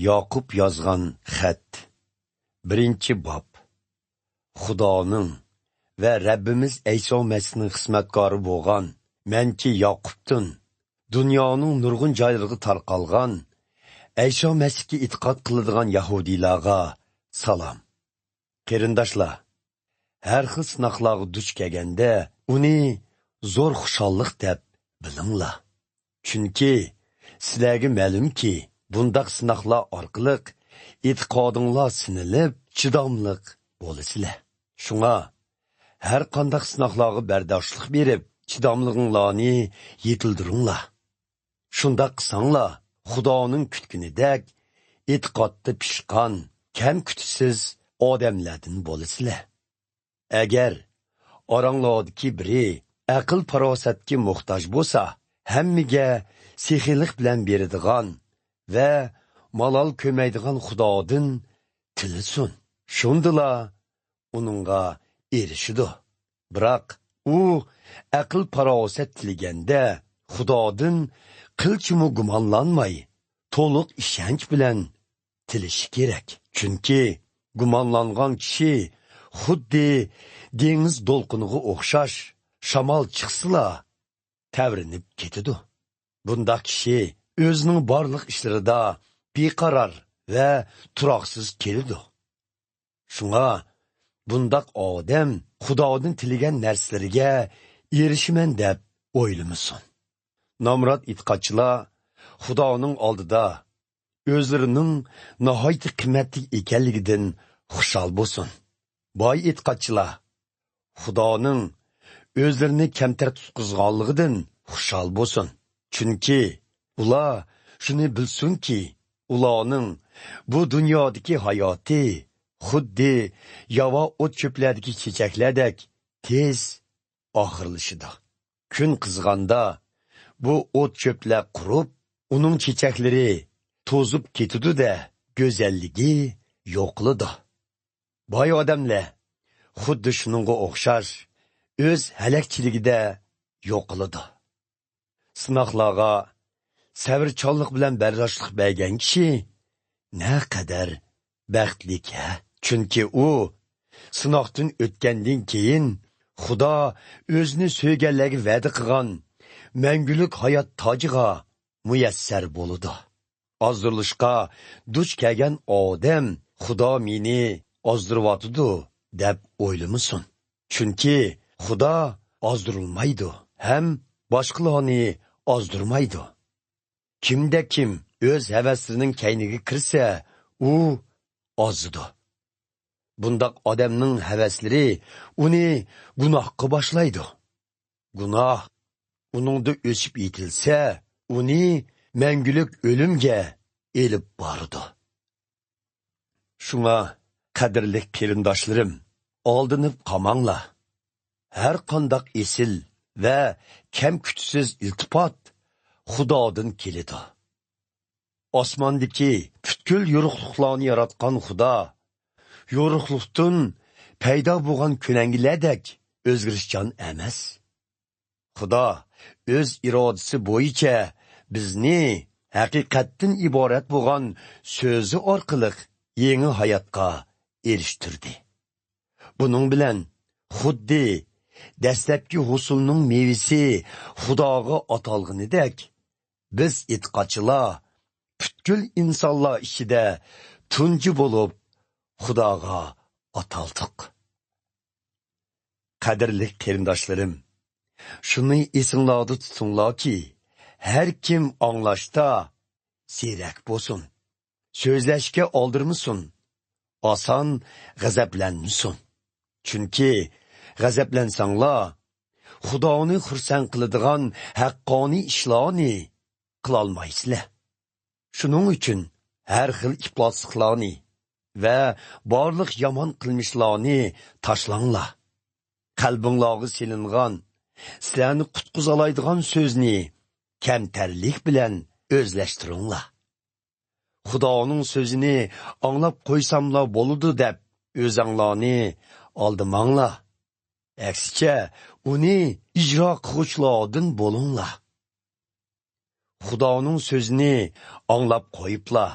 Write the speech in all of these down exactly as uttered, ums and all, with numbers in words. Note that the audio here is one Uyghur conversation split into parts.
ياقۇپ يازغان خەت. بىرىنچى باب. خۇدانىڭ ۋە رەببىمىز ئەيسا مەسىھنىڭ خىزمەتكارى بولغان مەنچى ياقۇپتىن دۇنيانىڭ نۇرغۇن جايلىرىغا تارقالغان ئەيسا مەسىھكە ئېتىقاد قىلىدىغان يەھۇدىيلارغا سالام. قېرىنداشلار، ھەر خىل سىناقلارغا دۇچ كەلگەندە، ئۇنى زور خۇشاللىق دەپ بىلىڭلار. چۈنكى سىلەرگە مەلۇمكى، بۇنداق سىناقلار ئارقىلىق ئېتىقادىڭلار سىنىلىپ، چىداملىق بولىسىلەر. شۇڭا ھەر قانداق سىناقلارغا بەرداشلىق بېرىپ، چىداملىقىڭلارنى يېتىلدۈرۈڭلار. شۇنداق قىلساڭلار، خۇدانىڭ كۈتكىنىدەك ئېتىقادتا پىشقان، كەم-كۈتىسىز ئادەملەردىن بولىسىلەر. ئەگەر ئاراڭلاردىكى بىرى ئەقىل-پاراسەتكە موھتاج بولسا، ھەممىگە سېخىيلىق بىلەن بېرىدىغان ۋە مالال كۆرمەيدىغان خۇدادىن تىلىسۇن. شۇندىلا ئۇنىڭغا ئېرىشىدۇ. بىراق ئۇ ئەقىل-پاراسەت تىلىگەندە، خۇدادىن قىلچىمۇ گۇمانلانماي، تولۇق ئىشەنچ بىلەن تىلىشى كېرەك. چۈنكى گۇمانلانغان كىشى خۇددى دېڭىز دولقۇنىغا ئوخشاش، شامال چىقسىلا تەۋرىنىپ كېتىدۇ. بۇنداق كىشى ئۆزىنىڭ بارلىق ئىشلىرىدا بىقارار ۋە تۇراقسىز كېلىدۇ. شۇڭا بۇنداق ئادەم خۇدادىن تىلىگەن نەرسىلىرىگە ئېرىشىمەن دەپ ئويلىمىسۇن. نامرات ئېتىقادچىلار خۇدانىڭ ئالدىدا ئۆزلىرىنىڭ ناھايىتى قىممەتلىك ئىكەنلىكىدىن خۇشال بولسۇن. باي ئېتىقادچىلار خۇدانىڭ ئۆزلىرىنى كەمتەر تۇتقۇزغانلىقىدىن خۇشال بولسۇن. چۈنكى ئۇلار شۇنى بىلسۇنكى، ئۇلارنىڭ بۇ دۇنيادىكى ھاياتى خۇددى ياۋا ئوت-چۆپلەردىكى چېچەكلەردەك تېز ئاخىرلىشىدۇ. كۈن قىزغاندا بۇ ئوت-چۆپلەر قۇرۇپ، ئۇنىڭ چېچەكلىرى توزۇپ كېتىدۇ-دە، گۈزەللىكى يوقىلىدۇ. باي ئادەملەر خۇددى شۇنىڭغا ئوخشاش ئۆز ھەلەكچىلىكىدە يوقىلىدۇ. سىناقلارغا سەۋرچانلىق بىلەن بەرداشلىق بەرگەن كىشى نەقەدەر بەختلىك ھە! چۈنكى ئۇ سىناقتىن ئۆتكەندىن كېيىن خۇدا ئۆزىنى سۆيگەنلەرگە ۋەدە قىلغان مەڭگۈلۈك ھايات تاجىغا مۇيەسسەر بولىدۇ. ئازدۇرۇلۇشقا دۇچ كەلگەن ئادەم خۇدا مېنى ئازدۇرۇۋاتىدۇ دەپ ئويلىمىسۇن. چۈنكى خۇدا ئازدۇرۇلمايدۇ ھەم باشقىلارنى ئازدۇرمايدۇ. كىمدە كىم ئۆز ھەۋەسلىرىنىڭ كەينىگە كىرسە، ئۇ ئازىدۇ. بۇنداق ئادەمنىڭ ھەۋەسلىرى ئۇنى گۇناھقا باشلايدۇ. گۇناھ ئۇنىڭدا ئۆسۈپ يېتىلسە، ئۇنى مەڭگۈلۈك ئۆلۈمگە ئېلىپ بارىدۇ. شۇڭا، قەدىرلىك قېرىنداشلىرىم، ئالدىنىپ قالماڭلار. ھەر قانداق ئېسىل ۋە كەم-كۈتىسىز ئىلتىپات خۇدادىن كېلىدۇ. ئاسماندىكى پۈتكۈل يورۇقلۇقلارنى ياراتقان خۇدا يورۇقلۇقتىن پەيدا بولغان كۆلەڭگىلەردەك ئۆزگىرىشچان ئەمەس. خۇدا ئۆز ئىرادىسى بويىچە بىزنى ھەقىقەتتىن ئىبارەت بولغان سۆزى ئارقىلىق يېڭى ھاياتقا ئېرىشتۈردى. بۇنىڭ بىلەن خۇددى دەسلەپكى ھوسۇلنىڭ مېۋىسى خۇداغا ئاتالغىنىدەك، بىز ئېتىقادچىلار پۈتكۈل ئىنسانلار ئىچىدە تۇنجى بولۇپ خۇداغا ئاتالدۇق. قەدىرلىك قېرىنداشلىرىم، شۇنى ئېسىڭلاردا تۇتۇڭلاركى، ھەر كىم ئاڭلاشتا زېرەك بولسۇن، سۆزلەشكە ئالدىرىمىسۇن، ئاسان غەزەپلەنمىسۇن. چۈنكى غەزەپلەنسەڭلار، خۇدانى خۇرسەن قىلىدىغان ھەققانىي ئىشلارنى قىلالمايسىلەر. شۇنىڭ ئۈچۈن ھەر خىل ئىپلاسلىقلارنى ۋە بارلىق يامان قىلمىشلارنى تاشلاڭلار. قەلبىڭلارغا سېلىنغان، سىلەرنى قۇتقۇزالايدىغان سۆزنى كەمتەرلىك بىلەن ئۆزلەشتۈرۈڭلار. خۇدانىڭ سۆزىنى ئاڭلاپ قويساملا بولىدۇ دەپ ئۆزەڭلارنى ئالدىماڭلار. ئەكسىچە، ئۇنى ئىجرا قىلغۇچىلاردىن بولۇڭلار. خۇدانىڭ سۆزىنى ئاڭلاپ قويۇپلا،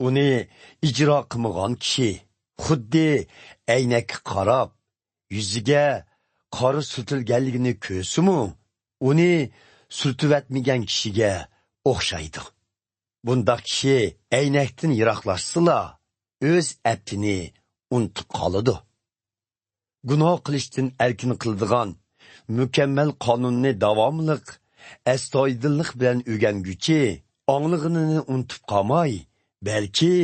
ئۇنى ئىجرا قىلمىغان كىشى خۇددى ئەينەككە قاراپ، يۈزىگە قارا سۈرتۈلگەنلىكىنى كۆرسىمۇ، ئۇنى سۈرتۈۋەتمىگەن كىشىگە ئوخشايدۇ. بۇنداق كىشى ئەينەكتىن يىراقلاشسىلا، ئۆز ئەپتىنى ئۇنتۇپ قالىدۇ. گۇناھ قىلىشتىن ئەركىن قىلىدىغان مۇكەممەل قانۇننى داۋاملىق، ئەستايىدىللىق بىلەن ئۆگەنگۈچى ئاڭلىغىنىنى ئۇنتۇپ قالماي، بەلكى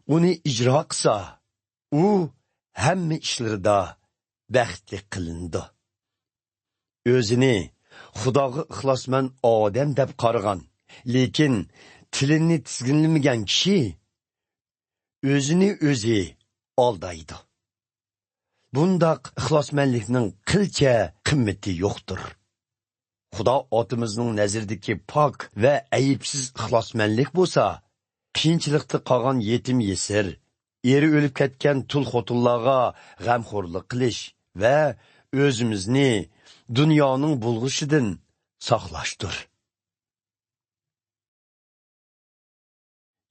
ئۇنى ئىجرا قىلسا، ئۇ ھەممە ئىشلىرىدا بەختلىك قىلىنىدۇ. ئۆزىنى خۇداغا ئىخلاسمەن ئادەم دەپ قارىغان، لېكىن تىلىنى تىزگىنلىمىگەن كىشى ئۆزىنى ئۆزى ئالدايدۇ. بۇنداق ئىخلاسمەنلىكنىڭ قىلچە قىممىتى يوقتۇر. خۇدا ئاتىمىزنىڭ نەزىرىدىكى پاك ۋە ئەيىبسىز ئىخلاسمەنلىك بولسا، قىيىنچىلىقتا قالغان يېتىم يېسىر، ئېرى ئۆلۈپ كەتكەن تۇل خوتۇنلارغا غەمخورلۇق قىلىش ۋە ئۆزىمىزنى دۇنيانىڭ بۇلغىشىدىن ساقلاشتۇر.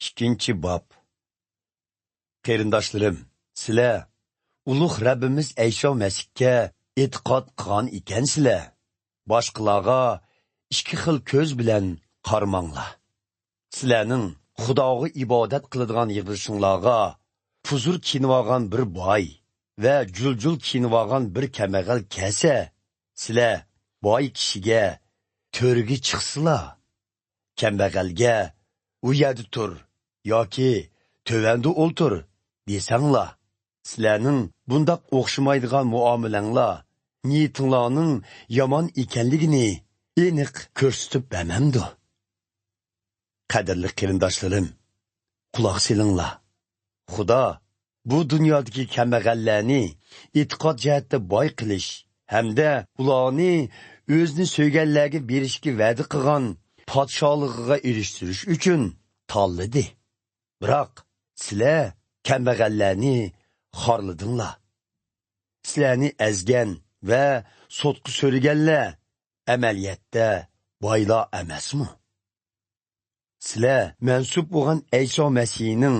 ئىككىنچى باب. قېرىنداشلىرىم، سىلەر ئۇلۇغ رەببىمىز ئەيسا مەسىھكە ئېتىقاد قىلغان ئىكەنسىلەر، باشقىلارغا ئىككى خىل كۆز بىلەن قارىماڭلار. سىلەرنىڭ خۇداغا ئىبادەت قىلىدىغان يىغىلىشىڭلارغا پۇزۇر كىيىنىۋالغان بىر باي ۋە جۇل-جۇل كىيىنىۋالغان بىر كەمبەغەل كەلسە، سىلەر باي كىشىگە تۆرگە چىقسىلا، كەمبەغەلگە «ئۇ يەردە تۇر» ياكى «تۆۋەندە ئولتۇر» دېسەڭلار، سىلەرنىڭ بۇنداق ئوخشىمايدىغان مۇئامىلەڭلار نىيىتىڭلارنىڭ يامان ئىكەنلىكىنى ئېنىق كۆرسىتىپ بەرمەمدۇ؟ قەدىرلىك قېرىنداشلىرىم، قۇلاق سېلىڭلار. خۇدا بۇ دۇنيادىكى كەمبەغەللەرنى ئېتىقاد جەھەتتە باي قىلىش ھەمدە ئۇلارنى ئۆزىنى سۆيگەنلەرگە بېرىشكە ۋەدە قىلغان پادىشاھلىقىغا ئېرىشتۈرۈش ئۈچۈن تاللىدى. بىراق سىلەر كەمبەغەللەرنى خارلىدىڭلار. سىلەرنى ئەزگەن ۋە سوتقا سۆرىگەنلەر ئەمەلىيەتتە بايلار ئەمەسمۇ؟ سىلەر مەنسۇپ بولغان ئەيسا مەسىھنىڭ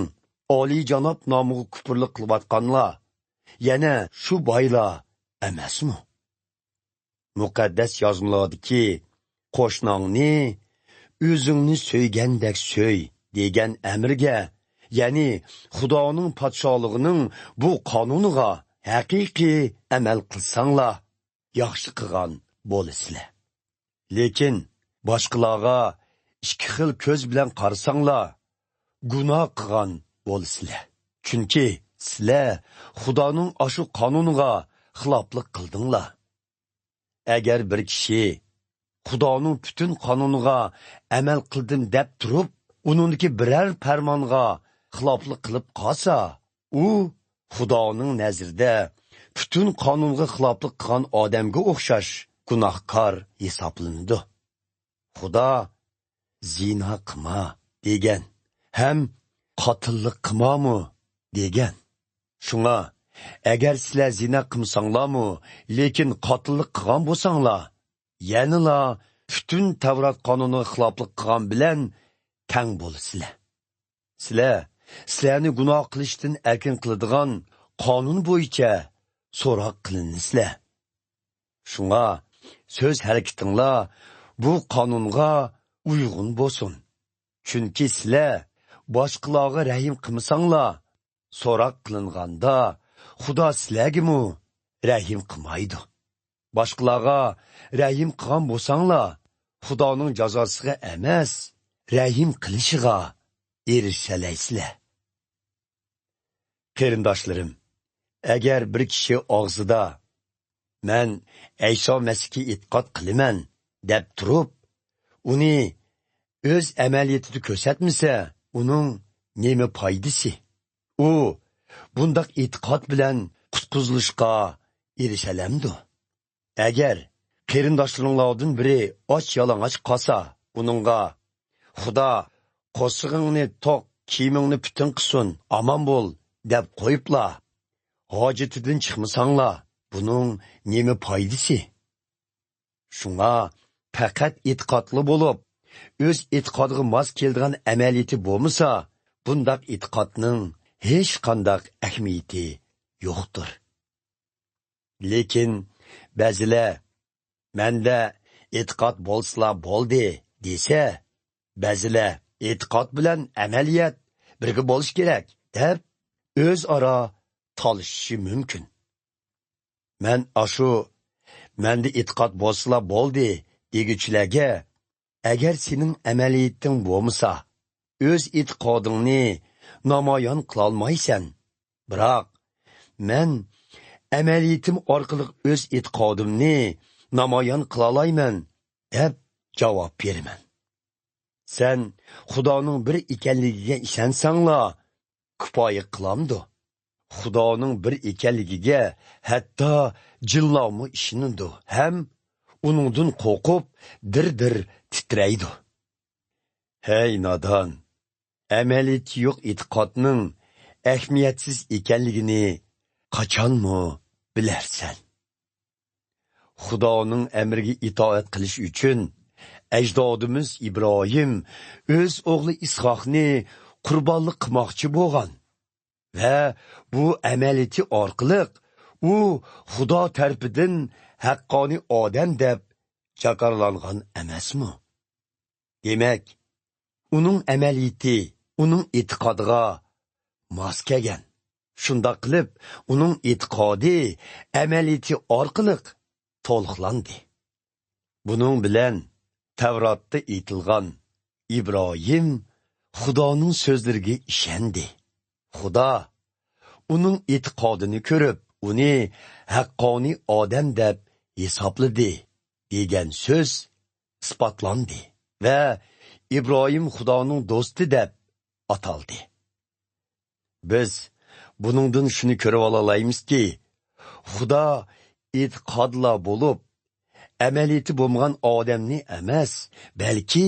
ئالىيجاناب نامىغا كۇپۇرلۇق قىلىۋاتقانلار يەنە شۇ بايلار ئەمەسمۇ؟ مۇقەددەس يازمىلاردىكى «قوشناڭنى ئۆزۈڭنى سۆيگەندەك سۆي» دېگەن ئەمرگە، يەنى خۇدانىڭ پادىشاھلىقىنىڭ بۇ قانۇنىغا ھەقىقىي ئەمەل قىلساڭلار، ياخشى قىلغان بولىسىلەر. لېكىن باشقىلارغا ئىككى خىل كۆز بىلەن قارىساڭلار، گۇناھ قىلغان بولىسىلەر. چۈنكى سىلەر خۇدانىڭ ئاشۇ قانۇنىغا خىلاپلىق قىلدىڭلار. ئەگەر بىر كىشى خۇدانىڭ پۈتۈن قانۇنىغا ئەمەل قىلدىم دەپ تۇرۇپ، ئۇنىڭدىكى بىرەر پەرمانغا خىلاپلىق قىلىپ قالسا، ئۇ خۇدانىڭ نەزىرىدە پۈتۈن قانۇنغا خىلاپلىق قىلغان ئادەمگە ئوخشاش گۇناھكار ھېسابلىنىدۇ. خۇدا «زىنا قىلما» دېگەن ھەم «قاتىللىق قىلمامۇ» دېگەن. شۇڭا، ئەگەر سىلەر زىنا قىلمىساڭلارمۇ، لېكىن قاتىللىق قىلغان بولساڭلار، يەنىلا پۈتۈن تەۋرات قانۇنىغا خىلاپلىق قىلغان بىلەن تەڭ بولىسىلەر. سىلەر سىلەرنى گۇناھ قىلىشتىن ئەركىن قىلىدىغان قانۇن بويىچە سوراق قىلىنىسىلەر. شۇڭا سۆز ھەرىكىتىڭلار بۇ قانۇنغا ئۇيغۇن بولسۇن. چۈنكى سىلەر باشقىلارغا رەھىم قىلمىساڭلار، سوراق قىلىنغاندا خۇدا سىلەرگىمۇ رەھىم قىلمايدۇ. باشقىلارغا رەھىم قىلغان بولساڭلار، خۇدانىڭ جازاسىغا ئەمەس، رەھىم قىلىشىغا ئېرىشەلەيسىلەر. قېرىنداشلىرىم، ئەگەر بىر كىشى ئاغزىدا «مەن ئەيسا مەسىھكە ئېتىقاد قىلىمەن» دەپ تۇرۇپ، ئۇنى ئۆز ئەمەلىيىتىدە كۆرسەتمىسە، ئۇنىڭ نېمە پايدىسى؟ ئۇ بۇنداق ئېتىقاد بىلەن قۇتقۇزۇلۇشقا ئېرىشەلەمدۇ؟ ئەگەر قېرىنداشلىرىڭلاردىن بىرى ئاچ-يالىڭاچ قالسا، ئۇنىڭغا «خۇدا قورسىقىڭنى توق، كىيىمىڭنى پۈتۈن قىلسۇن، ئامان بول» دەپ قويۇپلا، ھاجىتىدىن چىقمىساڭلار، بۇنىڭ نېمە پايدىسى؟ شۇڭا پەقەت ئېتىقادلىق بولۇپ، ئۆز ئېتىقادىغا ماس كېلىدىغان ئەمەلىيىتى بولمىسا، بۇنداق ئېتىقادنىڭ ھېچقانداق ئەھمىيىتى يوقتۇر. لېكىن بەزىلەر، «مەندە ئېتىقاد بولسىلا بولدى» دېسە، بەزىلەر «ئېتىقاد بىلەن ئەمەلىيەت بىرگە بولۇشى كېرەك» دەپ، ئۆزئارا تالىشىشى مۇمكىن. مەن ئاشۇ «مەندە ئېتىقاد بولسىلا بولدى» دېگۈچىلەرگە، ئەگەر سېنىڭ ئەمەلىيىتىڭ بولمىسا، ئۆز ئېتىقادىڭنى نامايان قىلالمايسەن. بىراق، مەن ئەمەلىيىتىم ئارقىلىق ئۆز ئېتىقادىمنى نامايان قىلالايمەن، دەپ جاۋاب بېرىمەن. سەن خۇدانىڭ بىر ئىكەنلىكىگە ئىشەنسەڭلا، كۇپايە قىلامدۇ؟ خۇدانىڭ بىر ئىكەنلىكىگە ھەتتا جىنلارمۇ ئىشىنىدۇ ھەم ئۇنىڭدىن قورقۇپ، دىر-دىر تىترەيدۇ. ھەي نادان! ئەمەلىيىتى يوق ئېتىقادنىڭ ئەھمىيەتسىز ئىكەنلىكىنى قاچانمۇ بىلەرسەن؟ خۇدانىڭ ئەمرىگە ئىتائەت قىلىش ئۈچۈن ئەجدادىمىز ئىبراھىم ئۆز ئوغلى ئىسھاقنى قۇربانلىق قىلماقچى بولغان ۋە بۇ ئەمەلىيىتى ئارقىلىق ئۇ خۇدا تەرىپىدىن ھەققانىي ئادەم دەپ جاكارلانغان ئەمەسمۇ؟ دېمەك، ئۇنىڭ ئەمەلىيىتى ئۇنىڭ ئېتىقادىغا ماس كەلگەن. شۇنداق قىلىپ، ئۇنىڭ ئېتىقادى ئەمەلىيىتى ئارقىلىق تولۇقلاندى. بۇنىڭ بىلەن تەۋراتتا ئېيتىلغان «ئىبراھىم خۇدانىڭ سۆزلىرىگە ئىشەندى. خۇدا ئۇنىڭ ئېتىقادىنى كۆرۈپ، ئۇنى ھەققانىي ئادەم دەپ ھېسابلىدى» دېگەن سۆز ئىسپاتلاندى ۋە ئىبراھىم خۇدانىڭ دوستى دەپ ئاتالدى. بىز بۇنىڭدىن شۇنى كۆرۈۋالالايمىزكى، خۇدا ئېتىقادلا بولۇپ، ئەمەلىيىتى بولمىغان ئادەمنى ئەمەس، بەلكى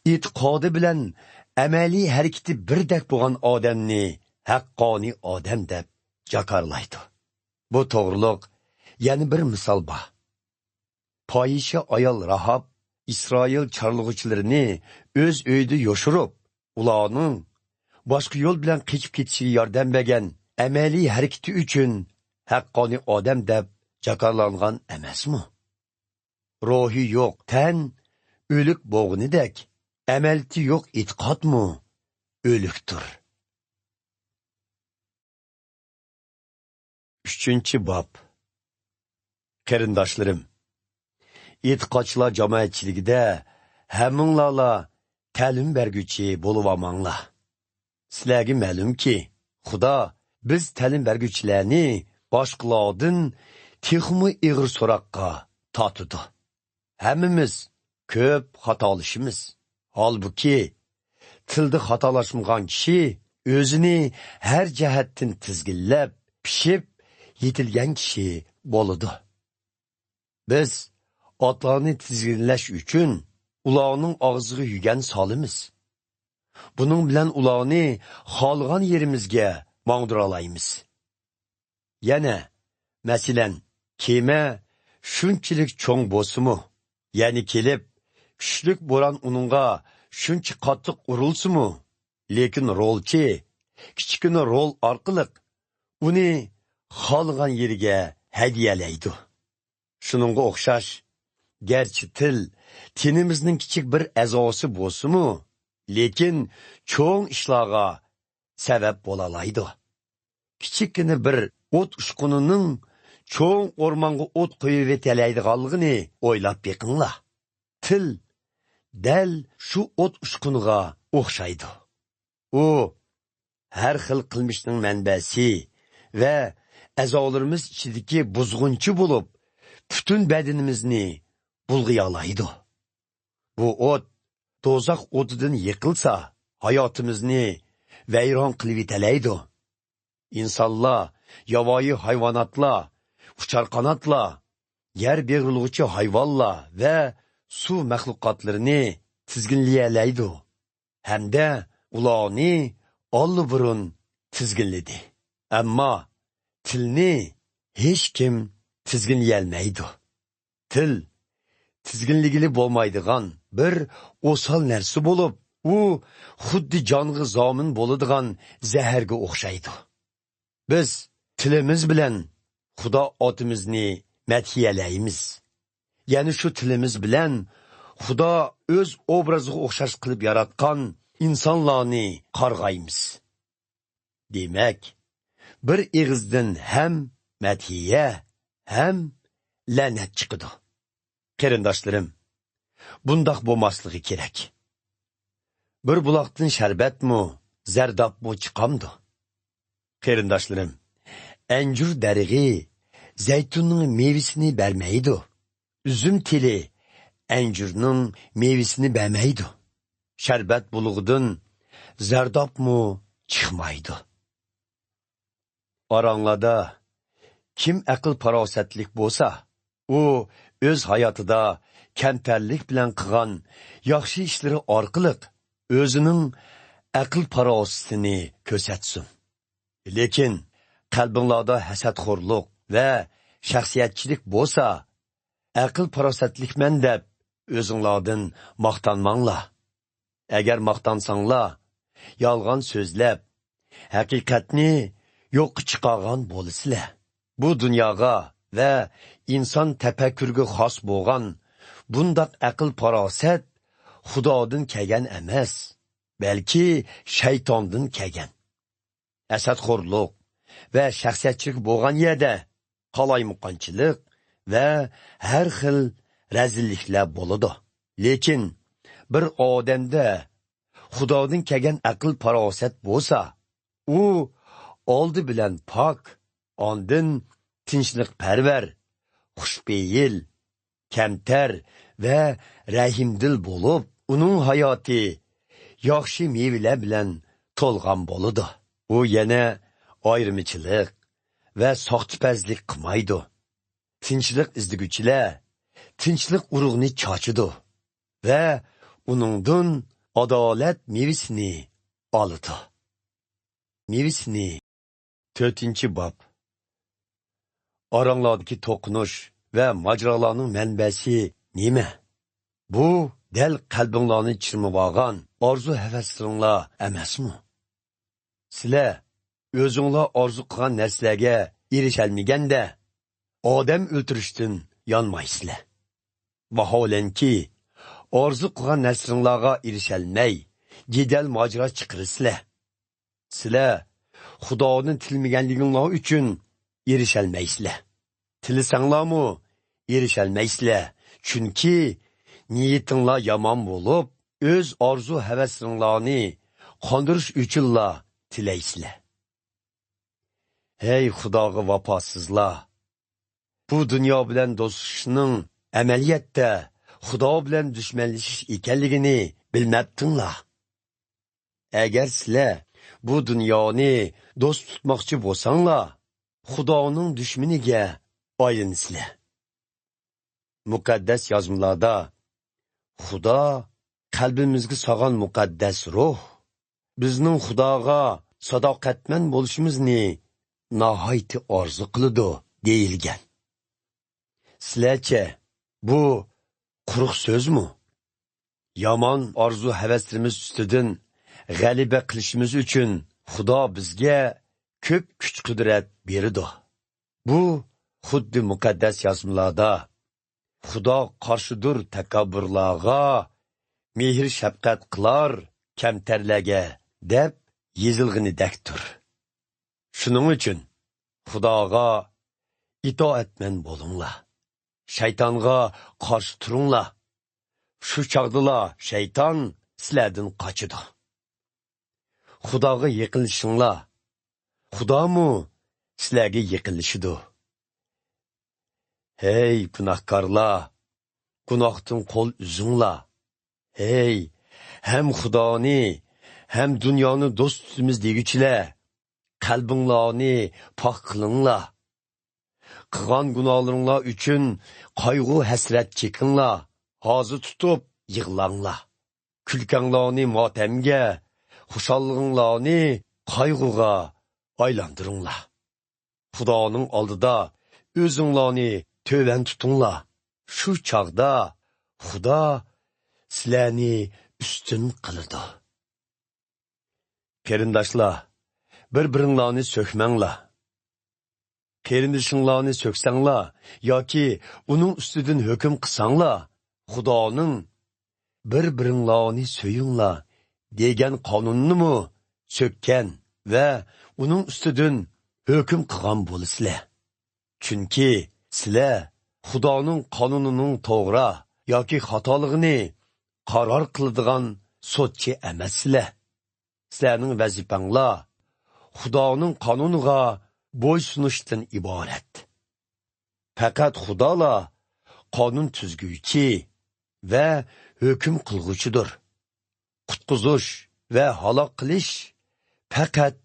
ئېتىقادى بىلەن ئەمەلىي ھەرىكىتى بىردەك بولغان ئادەمنى ھەققانىي ئادەم دەپ جاكارلايدۇ. بۇ توغرۇلۇق يەنە بىر مىسال بار. پاھىشە ئايال راھاب ئىسرائىل چارلىغۇچىلىرىنى ئۆز ئۆيىدە يوشۇرۇپ، ئۇلارنىڭ باشقا يول بىلەن قېچىپ كېتىشىگە ياردەم بەرگەن ئەمەلىي ھەرىكىتى ئۈچۈن ھەققانىي ئادەم دەپ جاكارلانغان ئەمەسمۇ؟ روھى يوق تەن ئۆلۈك بولغىنىدەك، ئەمەلىيىتى يوق ئېتىقادمۇ ئۆلۈكتۇر. ئۈچىنچى باب. قېرىنداشلىرىم، ئېتىقادچىلار جامائەتچىلىكىدە ھەممىڭلارلا تەلىم بەرگۈچى بولۇۋالماڭلار. سىلەرگە مەلۇمكى، خۇدا بىز تەلىم بەرگۈچىلەرنى باشقىلاردىن تېخىمۇ ئېغىر سوراققا تارتىدۇ. ھەممىمىز كۆپ خاتالىشىمىز. ھالبۇكى، تىلدا خاتالاشمىغان كىشى ئۆزىنى ھەر جەھەتتىن تىزگىنلەپ، پىشىپ يېتىلگەن كىشى بولىدۇ. بىز ئاتلارنى تىزگىنلەش ئۈچۈن ئۇلارنىڭ ئاغزىغا يۈگەن سالىمىز. بۇنىڭ بىلەن ئۇلارنى خالىغان يېرىمىزگە ماڭدۇرالايمىز. يەنە، مەسىلەن، كېمە شۇنچىلىك چوڭ بولسىمۇ، يەنە كېلىپ، كۈچلۈك بوران ئۇنىڭغا شۇنچە قاتتىق ئۇرۇلسىمۇ، لېكىن رولچى كىچىككىنە رول ئارقىلىق ئۇنى خالىغان يېرىگە ھەيدىيەلەيدۇ. شۇنىڭغا ئوخشاش، گەرچە تىل تېنىمىزنىڭ كىچىك بىر ئەزاسى بولسىمۇ، لېكىن چوڭ ئىشلارغا سەۋەب بولالايدۇ. كىچىككىنە بىر ئوت ئۇچقۇنىنىڭ چوڭ ئورمانغا ئوت قويۇۋېتەلەيدىغانلىقىنى ئويلاپ بېقىڭلار. تىل دەل شۇ ئوت ئۇچقۇنىغا ئوخشايدۇ. ئۇ ھەر خىل قىلمىشنىڭ مەنبەسى ۋە ئەزالىرىمىز ئىچىدىكى بۇزغۇنچى بولۇپ، پۈتۈن بەدىنىمىزنى بۇلغىيالايدۇ. بۇ ئوت دوزاخ ئوتىدىن يېقىلسا، ھاياتىمىزنى ۋەيران قىلىۋېتەلەيدۇ. ئىنسانلار، ياۋايى ھايۋاناتلار، ئۇچار قاناتلار، يەر بېغىرلىغۇچى ھايۋانلار ۋە سۇ مەخلۇقاتلىرىنى تىزگىنلىيەلەيدۇ ھەمدە ئۇلارنى ئاللىبۇرۇن تىزگىنلىدى. ئەمما تىلنى ھېچكىم تىزگىنلىيەلمەيدۇ. تىل تىزگىنلىگىلى بولمايدىغان بىر ئوسال نەرسە بولۇپ، ئۇ خۇددى جانغا زامىن بولىدىغان زەھەرگە ئوخشايدۇ. بىز تىلىمىز بىلەن خۇدا ئاتىمىزنى مەدھىيەلەيمىز. يەنى شۇ تىلىمىز بىلەن خۇدا ئۆز ئوبرازىغا ئوخشاش قىلىپ ياراتقان ئىنسانلارنى قارغايمىز. دېمەك، بىر ئېغىزدىن ھەم مەدھىيە، ھەم لەنەت چىقىدۇ. قېرىنداشلىرىم، بۇنداق بولماسلىقى كېرەك. بىر بۇلاقتىن شەربەتمۇ، زەردابمۇ چىقامدۇ؟ قېرىنداشلىرىم، ئەنجۈر دەرىخى زەيتۇننىڭ مېۋىسىنى بەرمەيدۇ. ئۈزۈم تېلى ئەنجۈرنىڭ مېۋىسىنى بەرمەيدۇ. شەربەت بۇلىقىدىن زەردابمۇ چىقمايدۇ. ئاراڭلاردا كىم ئەقىل-پاراسەتلىك بولسا، ئۇ ئۆز ھاياتىدا كەمتەرلىك بىلەن قىلغان ياخشى ئىشلىرى ئارقىلىق ئۆزىنىڭ ئەقىل-پاراسىتىنى كۆرسەتسۇن. لېكىن قەلبىڭلاردا ھەسەتخورلۇق ۋە شەخسىيەتچىلىك بولسا، ئەقىل-پاراسەتلىكمەن دەپ ئۆزۈڭلاردىن ماختانماڭلار. ئەگەر ماختانساڭلار، يالغان سۆزلەپ، ھەقىقەتنى يوققا چىقارغان بولىسىلەر. بۇ دۇنياغا ۋە ئىنسان تەپەككۇرىگە خاس بولغان بۇنداق ئەقىل-پاراسەت خۇدادىن كەلگەن ئەمەس، بەلكى شەيتاندىن كەلگەن. ھەسەتخورلۇق ۋە شەخسىيەتچىلىك بولغان يەردە قالايمىقانچىلىق ۋە ھەر خىل رەزىللىكلەر بولىدۇ. لېكىن بىر ئادەمدە خۇدادىن كەلگەن ئەقىل-پاراسەت بولسا، ئۇ ئالدى بىلەن پاك، ئاندىن تىنچلىقپەرۋەر، خۇشپېئىل، كەمتەر ۋە رەھىمدىل بولۇپ، ئۇنىڭ ھاياتى ياخشى مېۋىلەر بىلەن تولغان بولىدۇ. ئۇ يەنە ئايرىمىچىلىق ۋە ساختىپەزلىك قىلمايدۇ. تىنچلىق ئىزدىگۈچىلەر تىنچلىق ئۇرۇغىنى چاچىدۇ ۋە ئۇنىڭدىن ئادالەت مېۋىسىنى ئالىدۇ. مېۋىسىنى. تۆتىنچى باب. ئاراڭلاردىكى توقۇنۇش ۋە ماجىرالارنىڭ مەنبەسى نېمە؟ بۇ دەل قەلبىڭلارنى چىرمىۋالغان ئارزۇ-ھەۋەسلىرىڭلار ئەمەسمۇ؟ سىلەر ئۆزۈڭلار ئارزۇ قىلغان نەرسىلەرگە ئېرىشەلمىگەندە، ئادەم ئۆلتۈرۈشتىن يانمايسىلەر. ۋاھالەنكى، ئارزۇ قىلغان نەرسىلىرىڭلارغا ئېرىشەلمەي، جېدەل-ماجىرا چىقىرىسىلەر. سىلەر خۇدانى تىلىمىگەنلىكىڭلار ئۈچۈن ئېرىشەلمەيسىلەر. تىلىسەڭلارمۇ ئېرىشەلمەيسىلەر، چۈنكى نىيىتىڭلار يامان بولۇپ، ئۆز ئارزۇ-ھەۋەسلىرىڭلارنى قاندۇرۇش ئۈچۈنلا تىلەيسىلەر. ھەي خۇداغا ۋاپاسىزلار! بۇ دۇنيا بىلەن دوستلىشىشنىڭ ئەمەلىيەتتە خۇدا بىلەن دۈشمەنلىشىش ئىكەنلىكىنى بىلمەپتىڭلار. ئەگەر سىلەر بۇ دۇنيانى دوست تۇتماقچى بولساڭلار، خۇدانىڭ دۈشمىنىگە ئايلىنىسىلەر. مۇقەددەس يازمىلاردا خۇدا قەلبىمىزگە سالغان مۇقەددەس روھ بىزنىڭ خۇداغا ساداقەتمەن بولۇشىمىزنى ناھايىتى ئارزۇ قىلىدۇ دېيىلگەن. سىلەرچە، بۇ قۇرۇق سۆزمۇ؟ يامان ئارزۇ-ھەۋەسلىرىمىز ئۈستىدىن غەلىبە قىلىشىمىز ئۈچۈن خۇدا بىزگە كۆپ كۈچ-قۇدرەت بېرىدۇ. بۇ خۇددى مۇقەددەس يازمىلاردا «خۇدا قارشىدۇر تەكەببۇرلارغا، مېھىر-شەپقەت قىلار كەمتەرلەرگە» دەپ يېزىلغىنىدەكتۇر. شۇنىڭ ئۈچۈن خۇداغا ئىتائەتمەن بولۇڭلار. شەيتانغا قارشى تۇرۇڭلار. شۇ چاغدىلا شەيتان سىلەردىن قاچىدۇ. خۇداغا يېقىنلىشىڭلار. خۇدامۇ سىلەرگە يېقىنلىشىدۇ. ھەي گۇناھكارلار، گۇناھتىن قول ئۈزۈڭلار. ھەي، ھەم خۇدانى، ھەم دۇنيانى دوست تۇتىمىز دېگۈچىلەر، قەلبىڭلارنى پاك قىلىڭلار. قىلغان گۇناھلىرىڭلار ئۈچۈن قايغۇ-ھەسرەت چېكىڭلار، ھازا تۇتۇپ يىغلاڭلار. كۈلكەڭلارنى ماتەمگە، خۇشاللىقىڭلارنى قايغۇغا ئايلاندۇرۇڭلار. خۇدانىڭ ئالدىدا ئۆزۈڭلارنى تۆۋەن تۇتۇڭلار. شۇ چاغدا خۇدا سىلەرنى ئۈستۈن قىلىدۇ. قېرىنداشلار، بىر-بىرىڭلارنى سۆكمەڭلار. قېرىندىشىڭلارنى سۆكسەڭلار ياكى ئۇنىڭ ئۈستىدىن ھۆكۈم قىلساڭلار، خۇدانىڭ «بىر-بىرىڭلارنى سۆيۈڭلار» دېگەن قانۇننىمۇ سۆككەن ۋە ئۇنىڭ ئۈستىدىن ھۆكۈم قىلغان بولىسىلەر. چۈنكى سىلەر خۇدانىڭ قانۇنىنىڭ توغرا ياكى خاتالىقىنى قارار قىلىدىغان سوتچى ئەمەسسىلەر. سىلەرنىڭ ۋەزىپەڭلار خۇدانىڭ قانۇنىغا بويسۇنۇشتىن ئىبارەت. پەقەت خۇدالا قانۇن تۈزگۈچى ۋە ھۆكۈم قىلغۇچىدۇر. قۇتقۇزۇش ۋە ھالاك قىلىش پەقەت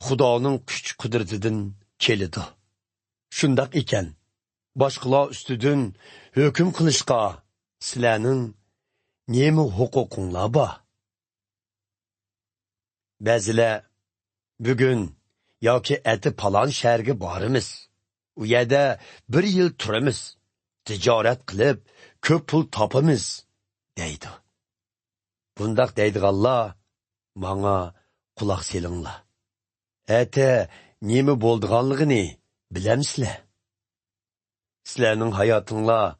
خۇدانىڭ كۈچ-قۇدرىتىدىن كېلىدۇ. شۇنداق ئىكەن، باشقىلار ئۈستىدىن ھۆكۈم قىلىشقا سىلەرنىڭ نېمە ھوقۇقۇڭلار بار؟ بەزىلەر، «بۈگۈن ياكى ئەتە پالان شەھەرگە بارىمىز، ئۇ يەردە بىر يىل تۇرىمىز، تىجارەت قىلىپ، كۆپ پۇل تاپىمىز» دەيدۇ. بۇنداق دەيدىغانلار، ماڭا قۇلاق سېلىڭلار. ئەتە نېمە بولىدىغانلىقىنى بىلەمسىلەر؟ سىلەرنىڭ ھاياتىڭلار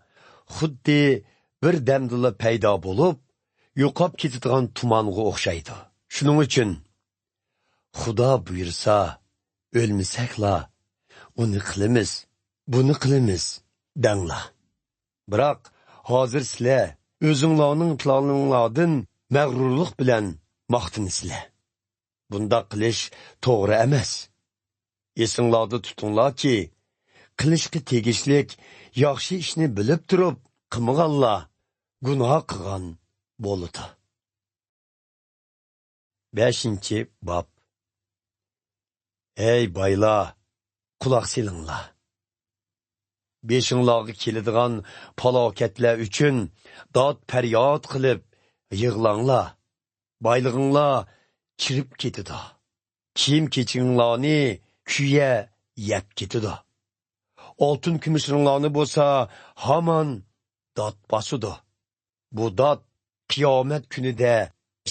خۇددى بىر دەمدىلا پەيدا بولۇپ، يوقاپ كېتىدىغان تۇمانغا ئوخشايدۇ. شۇنىڭ ئۈچۈن، «خۇدا بۇيرۇسا، ئۆلمىسەكلا، ئۇنى قىلىمىز، بۇنى قىلىمىز» دەڭلار. بىراق ھازىر سىلەر ئۆزۈڭلارنىڭ پىلانىڭلاردىن مەغرۇرلۇق بىلەن ماختىنىسىلەر. بۇنداق قىلىش توغرا ئەمەس. ئېسىڭلاردا تۇتۇڭلاركى، قىلىشقا تېگىشلىك ياخشى ئىشنى بىلىپ تۇرۇپ قىلمىغانلار گۇناھ قىلغان بولىدۇ. بەشىنچى باب. ئەي بايلار، قۇلاق سېلىڭلار. بېشىڭلارغا كېلىدىغان پالاكەتلەر ئۈچۈن داد-پەرياد قىلىپ يىغلاڭلار. بايلىقىڭلار چىرىپ كېتىدۇ. كىيىم-كېچىكىڭلارنى كۈيە يەپ كېتىدۇ. ئالتۇن-كۈمۈشلىرىڭلارنى بولسا ھامان دات باسىدۇ. بۇ دات قىيامەت كۈنىدە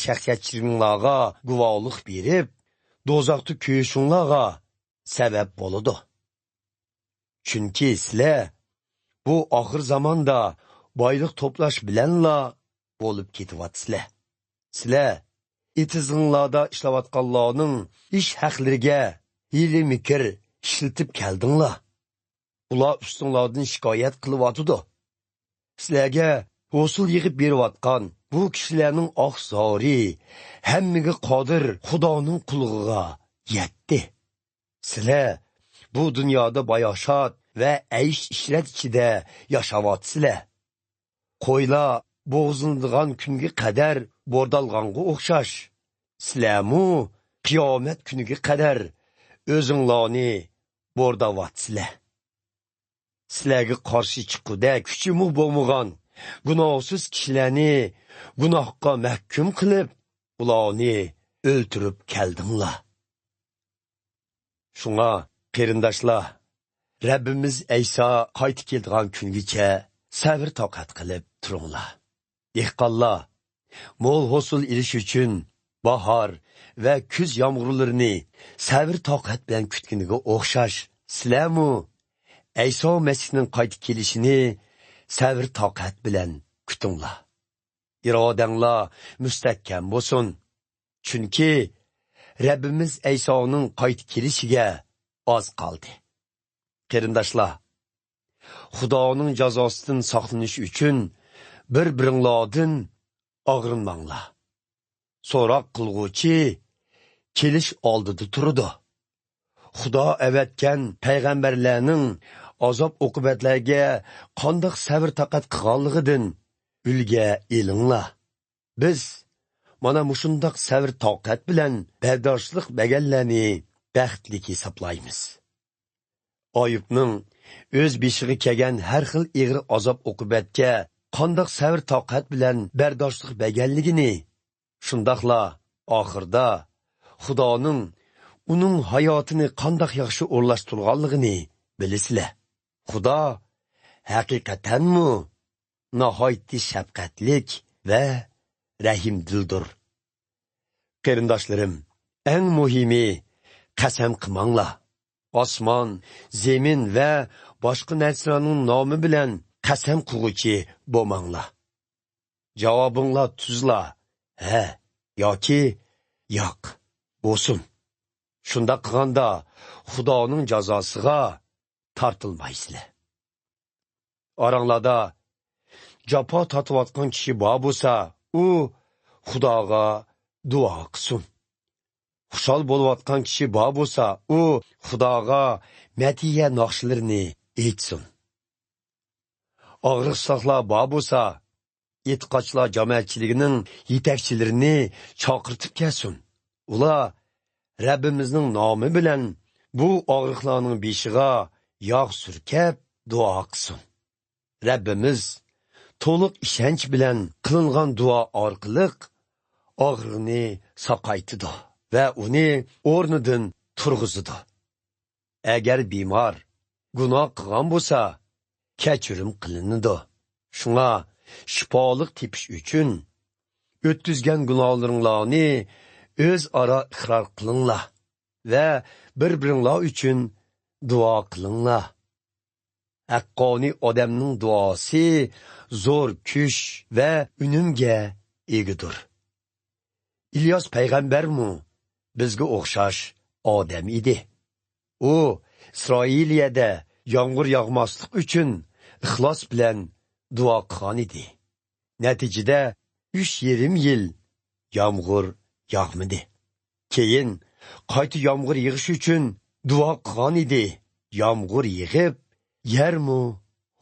شەخسىيەتچىلىكىڭلارغا گۇۋاھلىق بېرىپ، دوزاختا كۆيۈشۈڭلارغا سەۋەب بولىدۇ. چۈنكى سىلەر بۇ ئاخىر زاماندا بايلىق توپلاش بىلەنلا بولۇپ كېتىۋاتىسىلەر. سىلەر ئېتىزىڭلاردا ئىشلەۋاتقانلارنىڭ ئىش ھەقلىرىگە ھىيلە-مىكىر ئىشلىتىپ كەلدىڭلار. ئۇلار ئۈستۈڭلاردىن شىكايەت قىلىۋاتىدۇ. سىلەرگە ھوسۇل يىغىپ بېرىۋاتقان بۇ كىشىلەرنىڭ ئاھ-زارى ھەممىگە قادىر خۇدانىڭ قۇلىقىغا يەتتى. سىلەر بۇ دۇنيادا باياشات ۋە ئەيش-ئىشرەت ئىچىدە ياشاۋاتىسىلەر. قويلار بوغۇزلىنىدىغان كۈنگە قەدەر بوردالغانغا ئوخشاش، سىلەرمۇ قىيامەت كۈنىگە قەدەر ئۆزۈڭلارنى بورداۋاتىسىلەر. سىلەرگە قارشى چىققۇدەك كۈچىمۇ بولمىغان گۇناھسىز كىشىلەرنى گۇناھقا مەھكۇم قىلىپ، ئۇلارنى ئۆلتۈرۈپ كەلدىڭلار. شۇڭا، قېرىنداشلار، رەببىمىز ئەيسا قايتا كېلىدىغان كۈنگىچە سەۋر-تاقەت قىلىپ تۇرۇڭلار. دېھقانلار مول ھوسۇل ئېلىش ئۈچۈن باھار ۋە كۈز يامغۇرلىرىنى سەۋر-تاقەت بىلەن كۈتكىنىگە ئوخشاش، سىلەرمۇ ئەيسا مەسىھنىڭ قايتا كېلىشىنى سەۋر-تاقەت بىلەن كۈتۈڭلار. ئىرادەڭلار مۇستەھكەم بولسۇن، چۈنكى رەببىمىز ئەيسانىڭ قايتا كېلىشىگە ئاز قالدى. قېرىنداشلار، خۇدانىڭ جازاسىدىن ساقلىنىش ئۈچۈن بىر-بىرىڭلاردىن ئاغرىنماڭلار. سوراق قىلغۇچى كېلىش ئالدىدا تۇرىدۇ. خۇدا ئەۋەتكەن پەيغەمبەرلەرنىڭ ئازاب-ئوقۇبەتلەرگە قانداق سەۋر-تاقەت قىلغانلىقىدىن ئۈلگە ئېلىڭلار. بىز مانا مۇشۇنداق سەۋر-تاقەت بىلەن بەرداشلىق بەرگەنلەرنى بەختلىك ھېسابلايمىز. ئايۇبنىڭ ئۆز بېشىغا كەلگەن ھەر خىل ئېغىر ئازاب-ئوقۇبەتكە قانداق سەۋر-تاقەت بىلەن بەرداشلىق بەرگەنلىكىنى، شۇنداقلا ئاخىرىدا خۇدانىڭ ئۇنىڭ ھاياتىنى قانداق ياخشى ئورۇنلاشتۇرغانلىقىنى بىلىسىلەر. خۇدا ھەقىقەتەنمۇ ناھايىتى شەپقەتلىك ۋە رەھىمدىلدۇر. قېرىنداشلىرىم، ئەڭ مۇھىمى، قەسەم قىلماڭلار. ئاسمان، زېمىن ۋە باشقا نەرسىلەرنىڭ نامى بىلەن قەسەم قىلغۇچى بولماڭلار. جاۋابىڭلار تۈزلا، ھە ياكى ياق بولسۇن. شۇنداق قىلغاندا خۇدانىڭ جازاسىغا تارتىلمايسىلەر. ئاراڭلاردا جاپا تارتىۋاتقان كىشى بار بولسا، ئۇ خۇداغا دۇئا قىلسۇن. خۇشال بولۇۋاتقان كىشى بار بولسا، ئۇ خۇداغا مەدھىيە ناخشىلىرىنى ئېيتسۇن. ئاغرىقساقلار بار بولسا، ئېتىقادچىلار جامائەتچىلىكىنىڭ يېتەكچىلىرىنى چاقىرتىپ كەلسۇن. ئۇلار رەببىمىزنىڭ نامى بىلەن بۇ ئاغرىقلارنىڭ بېشىغا ياغ سۈركەپ دۇئا قىلسۇن. رەببىمىز تولۇق ئىشەنچ بىلەن قىلىنغان دۇئا ئارقىلىق ئاغرىقنى ساقايتىدۇ ۋە ئۇنى ئورنىدىن تۇرغۇزىدۇ. ئەگەر بىمار گۇناھ قىلغان بولسا، كەچۈرۈم قىلىنىدۇ. شۇڭا شىپالىق تېپىش ئۈچۈن ئۆتكۈزگەن گۇناھلىرىڭلارنى ئۆزئارا ئىقرار قىلىڭلار ۋە بىر-بىرىڭلار ئۈچۈن دۇئا قىلىڭلار. ھەققانىي ئادەمنىڭ دۇئاسى زور كۈچ ۋە ئۈنۈمگە ئىگىدۇر. ئىلياس پەيغەمبەرمۇ بىزگە ئوخشاش ئادەم ئىدى. ئۇ ئىسرائىلىيەدە يامغۇر ياغماسلىق ئۈچۈن ئىخلاس بىلەن دۇئا قىلغان ئىدى. نەتىجىدە، ئۈچ يېرىم يىل يامغۇر ياغمىدى. كېيىن قايتا يامغۇر يېغىش ئۈچۈن دۇئا قىلغان ئىدى. يامغۇر يېغىپ، يەرمۇ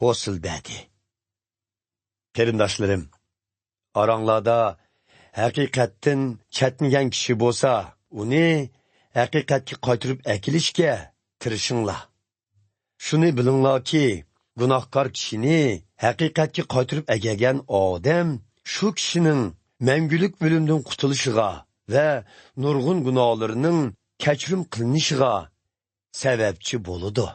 ھوسۇل بەردى. قېرىنداشلىرىم، ئاراڭلاردا ھەقىقەتتىن چەتنىگەن كىشى بولسا، ئۇنى ھەقىقەتكە قايتۇرۇپ ئەكېلىشكە تىرىشىڭلار. شۇنى بىلىڭلاركى، گۇناھكار كىشىنى ھەقىقەتكە قايتۇرۇپ ئەكەلگەن ئادەم شۇ كىشىنىڭ مەڭگۈلۈك ئۆلۈمدىن قۇتۇلۇشىغا ۋە نۇرغۇن گۇناھلىرىنىڭ كەچۈرۈم قىلىنىشىغا سەۋەبچى بولىدۇ.